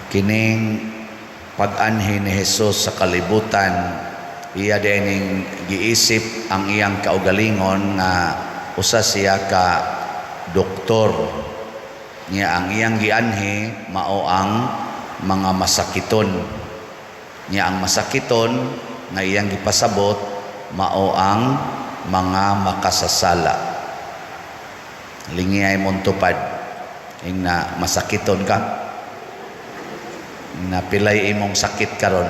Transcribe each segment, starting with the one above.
Kining pag-anhi ni Jesus sa kalibutan, iya dining giisip ang iyang kaugalingon nga usa siya ka doktor. Niya ang iyang gianhi mao ang mga masakiton. Niya ang masakiton nga iyang gipasabot mao ang mga makasasala. Lingiyay mong tupad. Ingna masakiton ka. Na pilay imong sakit karon.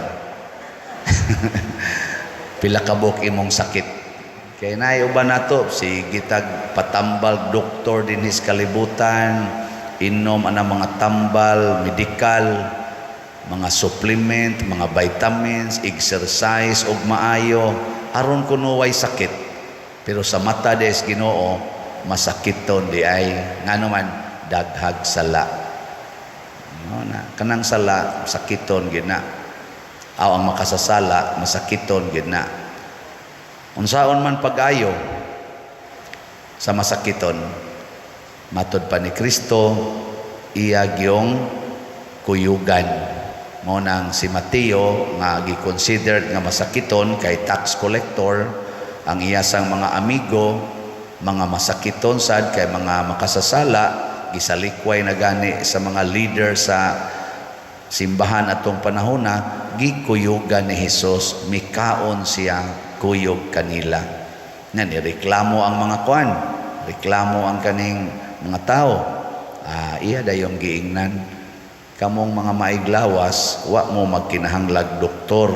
Pila kabuk imong sakit. Kay naay uban nato sige tag patambal doktor dinhi sa kalibutan, inom ana mga tambal, medikal, mga supplement, mga vitamins, exercise og maayo aron kuno way sakit. Pero sa mata des Ginoo, masakiton di ay, ngano man daghag sala. No na kanang sala sakiton gid na. Aw ang makasasala masakiton gid na. Unsaon man pag-ayo sa masakiton, matod pa ni Kristo, iya gyong kuyugan. Mao nang si Mateo nga gi-considered nga masakiton kay tax collector, ang iya sang mga amigo mga masakiton sad kay mga makasasala, gisalikway na gani sa mga leader sa simbahan atong panahona, gikuyugan ni Hesus, mikaon siya kuyog kanila. Nga nireklamo ang mga kuan, reklamo ang kaning mga tao. Ah, iya dayong giingnan, "Kamong mga maiglawas, wa mo magkinahanglag doktor,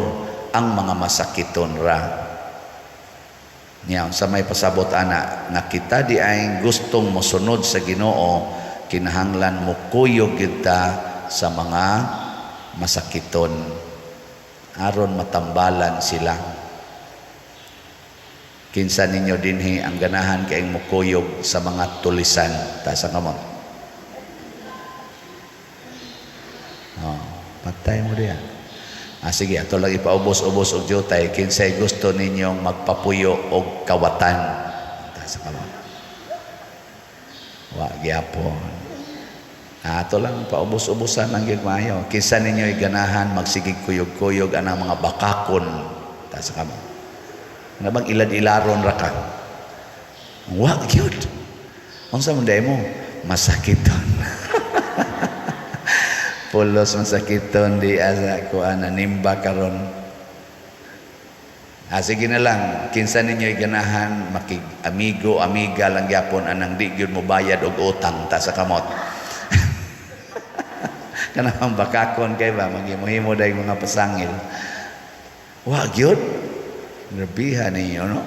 ang mga masakiton ra." Niya sa may pasabot ana nga kita di ay gustong mosunod sa Ginoo, kinahanglan mo kuyog kita sa mga masakiton aron matambalan sila. Kinsa ninyo dinhi ang ganahan kaayong mukuyog sa mga tulisan? Taas ang kamot. Oh, patay mo diya. Ah, sige, ato lang ipaubos-ubos og jutay. Kinsay gusto ninyong magpapuyo og kawatan? Taas ang kamot. Wa gyapon. Ah, ato lang paubos-ubosan ang gyud maayo. Kinsa ninyo ganahan magsigig kuyog-kuyog anang mga bakakon? Taas ang kamot. Nga bang ilad-ilaron ra ka? Wa gyud. Unsa man day mo? Masakiton. Pulos masakiton di asa kuan nimba karon. Ah, sige na lang, kinsa ninyo ganahan makig-amigo, amiga lang gyapon anang di gyud mo bayad og utang? Ta sa kamot. Kanang bakakon kay ba maghimo-himo dayong mga pasangil. Wa gyud. Grabiha ninyo, no?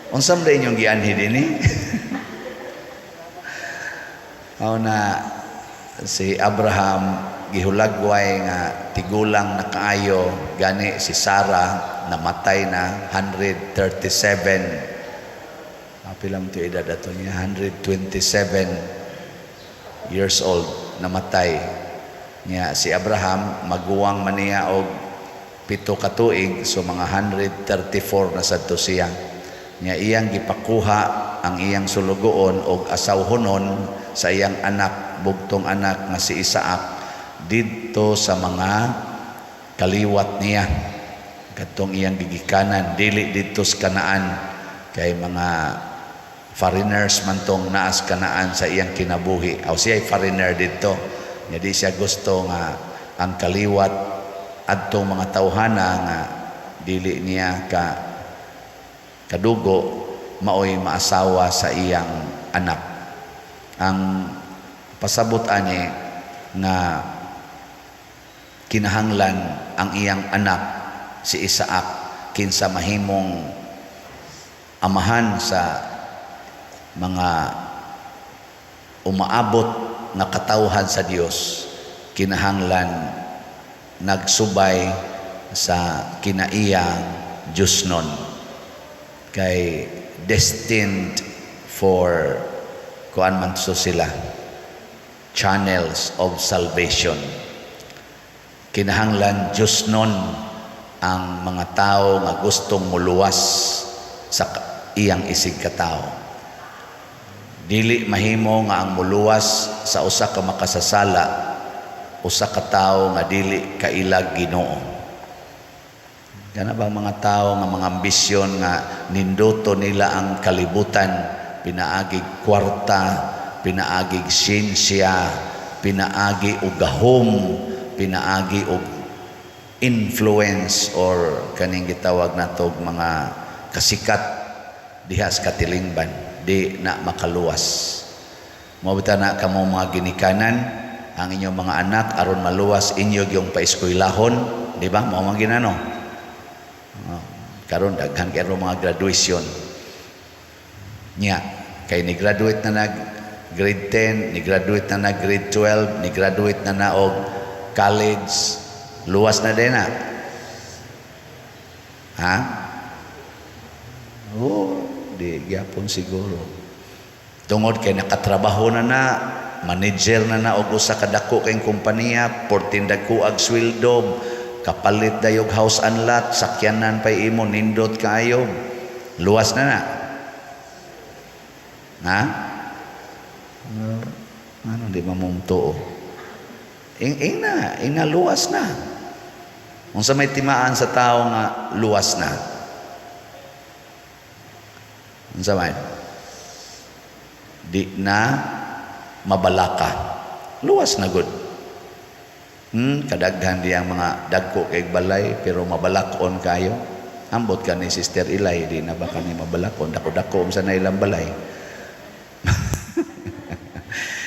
Unsa man inyong gianhi dinhi? Mao na si Abraham gihulagway nga tigulang na kaayo, gani si Sarah namatay na 137. Pila man to edad ato niya? 127 years old namatay niya si Abraham. Maguwang man niya og 7 ka tuig, so mga 134 na sadto siya. Niya iyang gipakuha ang iyang sulugoon og asawhonon sa iyang anak, bugtong anak nga si Isaac, didto sa mga kaliwat niya kadtong iyang gigikanan, dili didto sa Kanaan kay mga foreigners man tong naas Kanaan sa iyang kinabuhi. Aw siya ay foreigner didto. Nya di siya gusto nga ang kaliwat adtong mga tawhana nga dili niya ka kadugo maoy maasawa sa iyang anak. Ang pasabot ani nga kinahanglan ang iyang anak si Isaac, kinsa mahimong amahan sa mga umaabot nga katawhan sa Dios, kinahanglan nagsubay sa kinaiyang Diyosnon kay destined for kuan man so sila, channels of salvation. Kinahanglan Diyosnon ang mga tao nga gustong muluwas sa iyang isig katao. Dili mahimo nga ang muluwas sa usa ka makasasala usa ka tawo nga dili kailag Ginoo. Kana bang mga tao nga mga ambisyon nga ninduto nila ang kalibutan, pinaagig kwarta, pinaagig siyensya, pinaagi og gahom, pinaagi og influence or kaning gitawag nato og mga kasikat diha sa katilingban, di na makaluwas. Mao bitaw na kamo mga ginikanan, ang inyong mga anak aron maluwas inyo yung paeskwelahon, di ba? Mao man ginano. Oh, karon daghan kay mga graduation. Nya, kay ni graduate na nag grade 10, ni graduate na nag grade 12, ni graduate na na og college, luwas na din na. Ha? Oh, di gyapon siguro. Tungod kay nakatrabaho na na, manager na na og usa ka dako kay kompanya, 14 dagko ag sweldo, kapalit dayog house and lot, sakyanan pay imo, nindot kaayo. Luwas na na. Ha? Ano di ba mo tuo? Ing na, ing na luwas na. Unsa may timaan sa tao nga luwas na? Unsa man? Di na mabalaka. Luwas na gud. Kadaghan di ang mga dagko kay balay pero mabalakon kayo. Ambot ka ni Sister Ilay, di na ba kani mabalakon? Dako-dako unsa na ilang balay.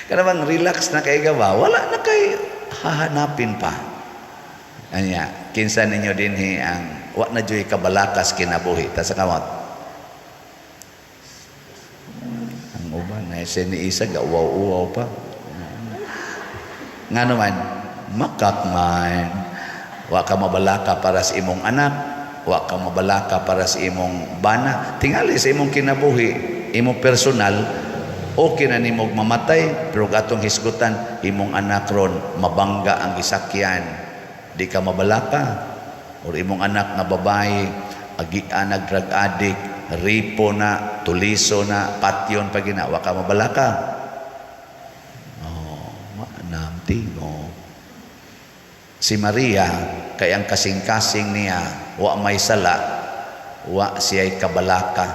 Kana bang relax na kay ba? Wala na kay hahanapin pa. Anya, kinsa ninyo dinhi ang wa na juy kabalakas kinabuhi ta sa kamot? Ang uban na si ni isa ga uwaw-uwaw pa. Nga naman, makak man. Wa ka mabalaka para sa imong anak, wa ka mabalaka para sa imong bana. Tingali sa imong kinabuhi, imong personal, okay na nimog mamatay, pero atong hisgutan, imong anak ron, mabangga ang gisakyan. Di ka mabalaka. Or imong anak nga babae, agian nag drug addict, ripo na, tuliso na, patyon pa gina, wa ka mabalaka. Oh, wa nam tingog. Si Maria, kay ang kasing-kasing niya, wa may sala, wa siya'y kabalaka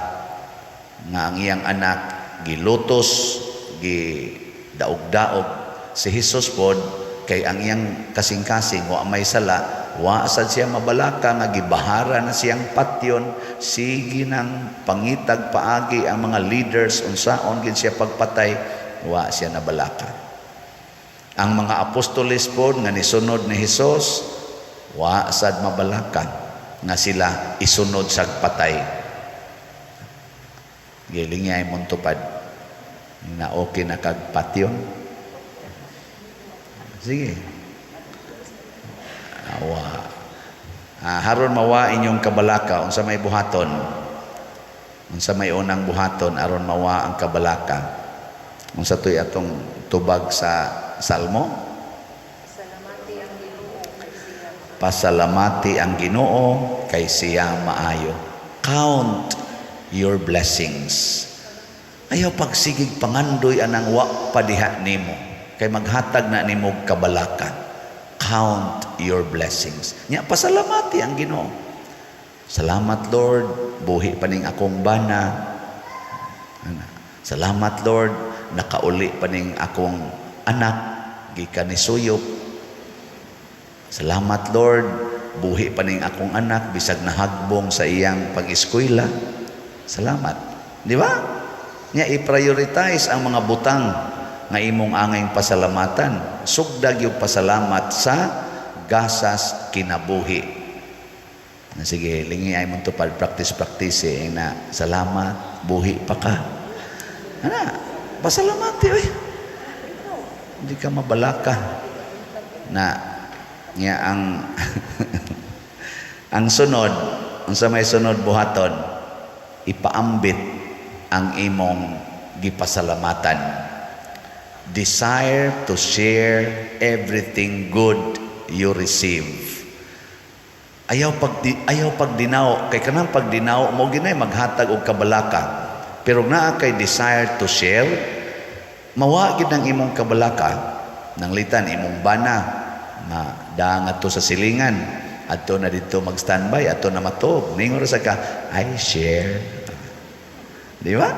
nga ang iyang anak gilutos, gi daog-daog. Si Jesus pod, kay ang iyang kasing-kasing wa may sala, wa sad siya mabalaka nga gibahara na siyang patyon, sige nang pangitag paagi ang mga leaders unsaon gid siya pagpatay, wa siya nabalaka. Ang mga apostoles pod nga nisunod ni Hesus, wa sad mabalaka nga sila isunod sa patay. Giling niya imong tupad na okay na kag patyon. Sige. Awa. Haron mawa inyong kabalaka unsa may buhaton? Unsa may unang buhaton aron mawa ang kabalaka? Unsa to'y atong tubag sa Salmo? Pasalamati ang Ginoo kay siya. Pasalamati ang Ginoo kay siya maayo. Count your blessings. Ayaw pagsigig pangandoy anang wa padiha nimo kay maghatag na nimo og kabalaka. Count your blessings. Nya pasalamati ang Ginoo. Salamat, Lord, buhi pa ning akong bana. Ana. Salamat, Lord, nakauli pa ning akong anak gikan ni suyop. Salamat, Lord, buhi pa ning akong anak bisag nahagbong sa iyang pag-eskwela. Salamat. Di ba? Nya i-prioritize ang mga butang nga imong angayng pasalamatan. Sugdag yung pasalamat sa gasas kinabuhi. Na sige, lingi ay mong tupad, practice practice eh, na salamat, buhi pa ka. Ana, pasalamati oy. Hindi ka mabalaka na niya ang ang sunod, unsa may sunod buhaton, ipaambit ang imong gipasalamatan. Desire to share everything good you receive. Ayaw pagdinaw kay kanang pagdinaw mo ginay maghatag og kabalaka. Pero naa kay desire to share, mawa gid ang imong kabalaka. Nanglitan imong bana. Ma daang adto sa silingan, adto na dito mag standby, adto na matuog. Ningon ra sa ka, "I share." Di ba?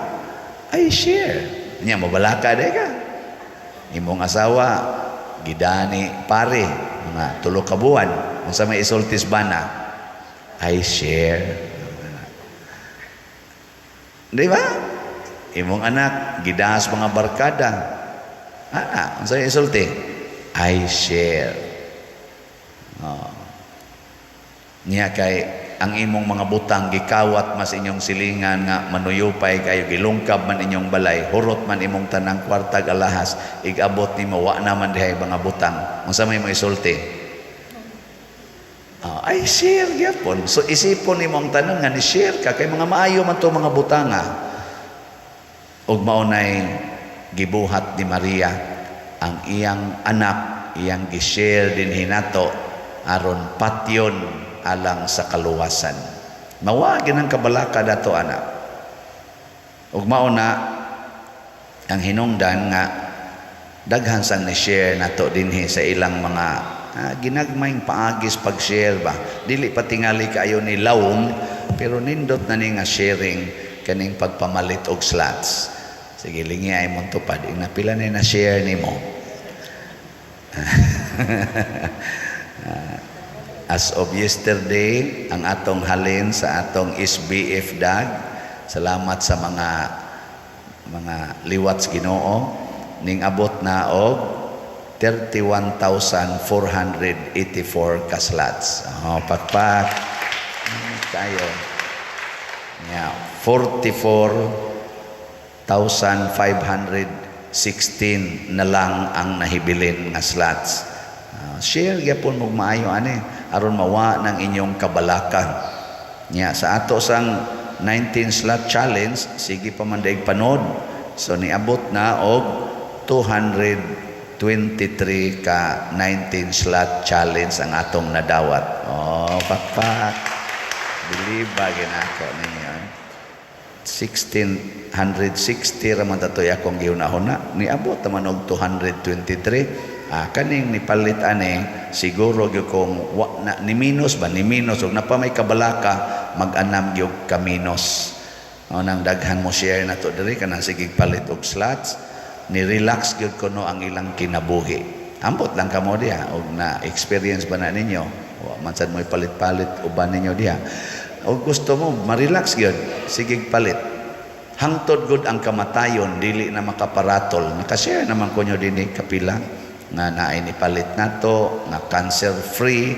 "I share." Nya mabalaka day ka. Imong asawa gidani pare mga 3 ka buwan, unsa may isultis bana? "I share." Di ba? Imong anak gidahas mga barkada. Ah, unsa may isulti? "I share." Oh. Niya kay ang imong mga butang gikawat mas inyong silingan nga manuyupay kayo, gilungkab man inyong balay, hurot man imong tanang kwartag alahas, igabot nimo wa naman dihay mga butang, unsa may mo isulti? Oh, "I share" gyapon. So isipon nimo ang tanan nga ni share ka kay mga maayo man to mga butanga. Ug mao nay gibuhat ni Maria, ang iyang anak iyang gi-share dinhi nato aron patyon alang sa kaluwasan. Mawa ginang kabalaka dato ana. Ug mao na ang hinungdan nga daghan sang ni-share nato dinhi sa ilang mga ginagmayng paagis pag-share ba. Dili pa tingali kaayo ni lawom, pero nindot na ni nga sharing kaning pagpamalit og slots. Sige, lingi ay mong tupad. Ing pila na na-share nimo? As of yesterday, ang atong halin sa atong SBF DAG, salamat sa mga liwat sa Ginoo, ning abot na og 31,484 ka slots. Oh, pakpak. Kayo. Yeah, 44,516 na lang ang nahibilin nga slots. Share gyapon mo maayo ani aron mawa ng inyong kabalaka. Nya sa ato sang 19 slot challenge, sige pa man daig panod. So niabot na og 223 ka 19 slot challenge ang atong nadawat. Oh, pakpak. Believe ba ginako ninyo? 1660 ra man tatoy akong gihuna-huna, niabot naman og 223. Kaning nipalit ani siguro gyud kung wa na ni minus ba, ni minus og napa may kabalaka, mag-anam gyud ka minus. O nang daghan mo share na to diri kanang sige palit og slots, ni relax gyud kuno ang ilang kinabuhi. Ambot lang kamo diha og na experience ba na ninyo, wa man sad mo palit-palit uban ninyo diha. Og gusto mo ma-relax gyud, sige palit hangtod gud ang kamatayon dili na makaparatol. Nakashare naman ko nyo dinhi kapila nga naay ni palit nato nga cancer free,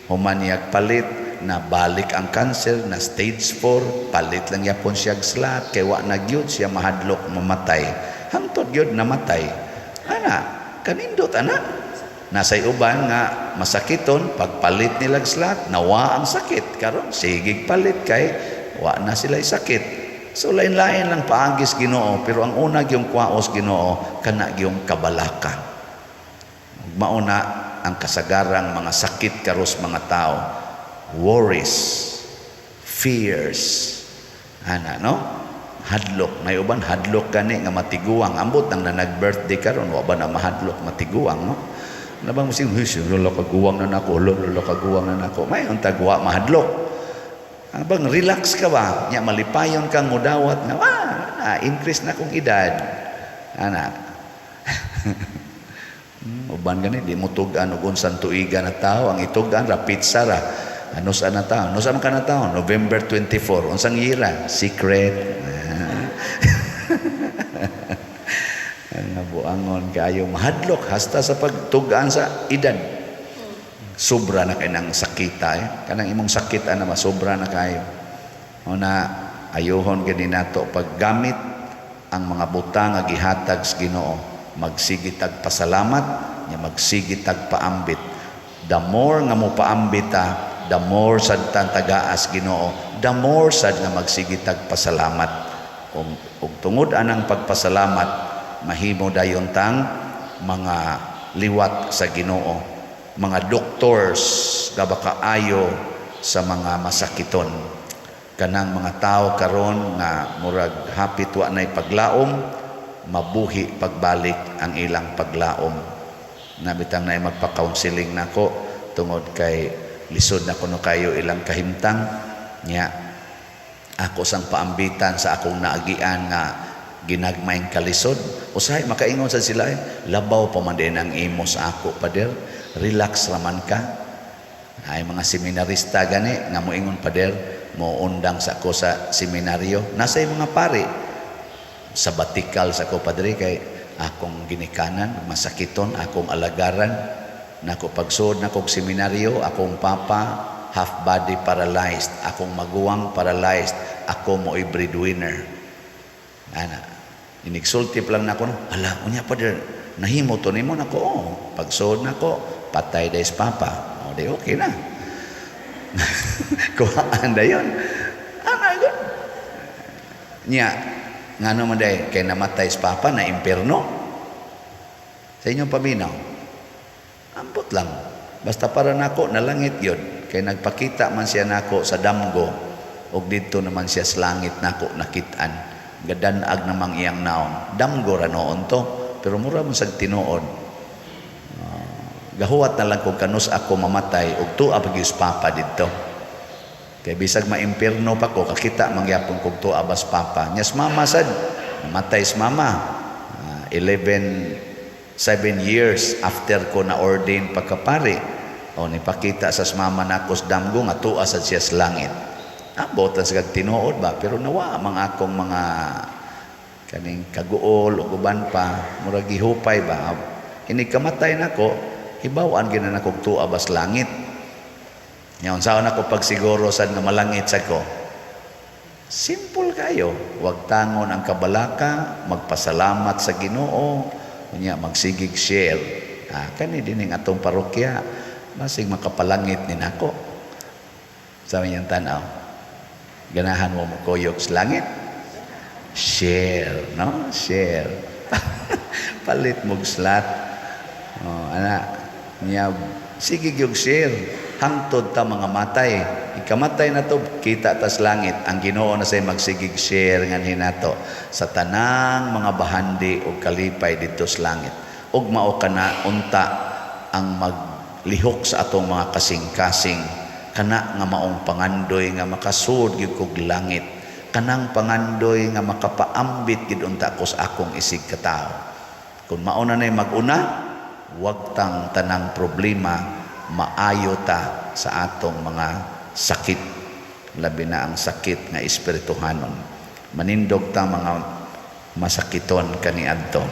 human niyag palit na balik ang cancer na stage 4, palit lang yapon siya slot kay wa na gyud siya mahadlok mamatay, hangtod gyud namatay ana. Kanindot ana. Nasay uban nga masakiton, pagpalit nilag slot nawa ang sakit, karon sige palit kay wa na sila sakit. So lain-lain lang paagis Ginoo, pero ang una gyung kwaos Ginoo kana gyung kabalaka. Mauna ang kasagarang mga sakit karos mga tao, worries, fears ana, no? Hadlok. May uban hadlok gani nga matiguang. Ambot nang na nag-birthday karon, wa ba na mahadlok matiguang, no? Nabang mo sing, "Huy, lola, kaguwang na nako, lola, kaguwang na nako." May tagwa mahadlok. Abang relax ka ba? Nya malipayon kang mudawat nga, increase na kong edad. Ana. Uban gani di mo tug-an og unsang tuiga na tao, ang itug-an ra pizza ra. Ano sa na tao? No sa man ka na tao? November 24. Unsang year? Secret. Ang nabuangon kayo, mahadlok hasta sa pagtug-an sa edad. Sobra na kay nang sakita eh. Kanang imong sakit ana, masobra na kayo. O na ayuhon gani nato paggamit ang mga butang nga gihatag sa Ginoo. Magsige tag pasalamat, nya magsige tag paambit. The more nga mo paambit ta, the more sad tang tagaas Ginoo, the more sad nga magsige tag pasalamat. Ug tungod anang pagpasalamat, mahimo dayon tang mga liwat sa Ginoo, mga doctors nga baka ayo sa mga masakiton. Kanang mga tao karon nga murag hapit wa nay paglaom, mabuhi pagbalik ang ilang paglaom. Na bitang na magpa-counseling nako tungod kay lisod na kuno kayo ilang kahimtang nya. Ako sang paambitan sa akong naagian nga ginagmayng kalisod. Usahay makaingon sa sila, eh, "Labaw pa man din ang imo sa ako, pader, relax raman ka." Ay mga seminarista gani nga moingon, "Pader, mo undang sa ko sa seminaryo." Nasa mga pare sabbatical sa ko, "Padre, kay akong ginikanan masakiton, akong alagaran nako. Pagsuod nako og seminaryo, akong papa half body paralyzed, akong maguwang paralyzed, ako mo'y breadwinner." Ana, inigsulti pa lang nako, "Hala, unya pader, nahimo to nimo?" Nako, "Oh, pagsuod nako, patay days papa. O di okay na." Kuhaan dayon. Ana gud. Nya, ngano man day kay namatay si papa na impierno? Sa inyong paminaw. Ambot lang. Basta para nako nalangit yun. Kay nagpakita man siya nako sa damgo ug didto naman siya sa langit nako nakit-an. Gadanag namang iyang naong. Damgo ra noon to, pero mura man sag tinuod. Gahuwat na lang kung kanus ako mamatay ug tuwa pa gyud papa didto. Kay bisag maimpierno pa ko, kakita mangyapon kog tuwa bas papa. Nyas mama sad, namatay si mama. 11 7 years after ko na ordain pagkapari. O nipakita sa mama nako sa damgo nga tuwa sad siya sa langit. Ambot lang sa kag tinuod ba, pero nawa ang akong mga kaning kaguol o uban pa, murag gihupay ba. Inig kamatay nako, hibaw-an gyud na nako tuwa bas langit. Nya unsaon ako pagsiguro sad nga malangit sa ko? Simple kayo. Wag tangon ang kabalaka, magpasalamat sa Ginoo, unya magsigig share. Ah, kani dining atong parokya, basig makapalangit ni nako. Sa iyang tanaw. Ganahan mo mokuyog sa langit? Share, no? Share. Palit mo slot. Oh, ana, niya sige gyud share hangtod ta mga matay. Ikamatay na to, kita tas langit. Ang Ginoo na say magsigig share nganhi nato sa tanang mga bahandi o kalipay didto sa langit. Ug mao kana unta ang maglihok sa atong mga kasing-kasing, kana nga maong pangandoy nga makasud gyud kog langit, kanang pangandoy nga makapaambit gid unta ko sa akong isig katawo. Kung mao na nay mag-una, wag tang tanang problema, maayo ta sa atong mga sakit, labi na ang sakit nga espirituhanon. Manindog ta mga masakiton kaniadto.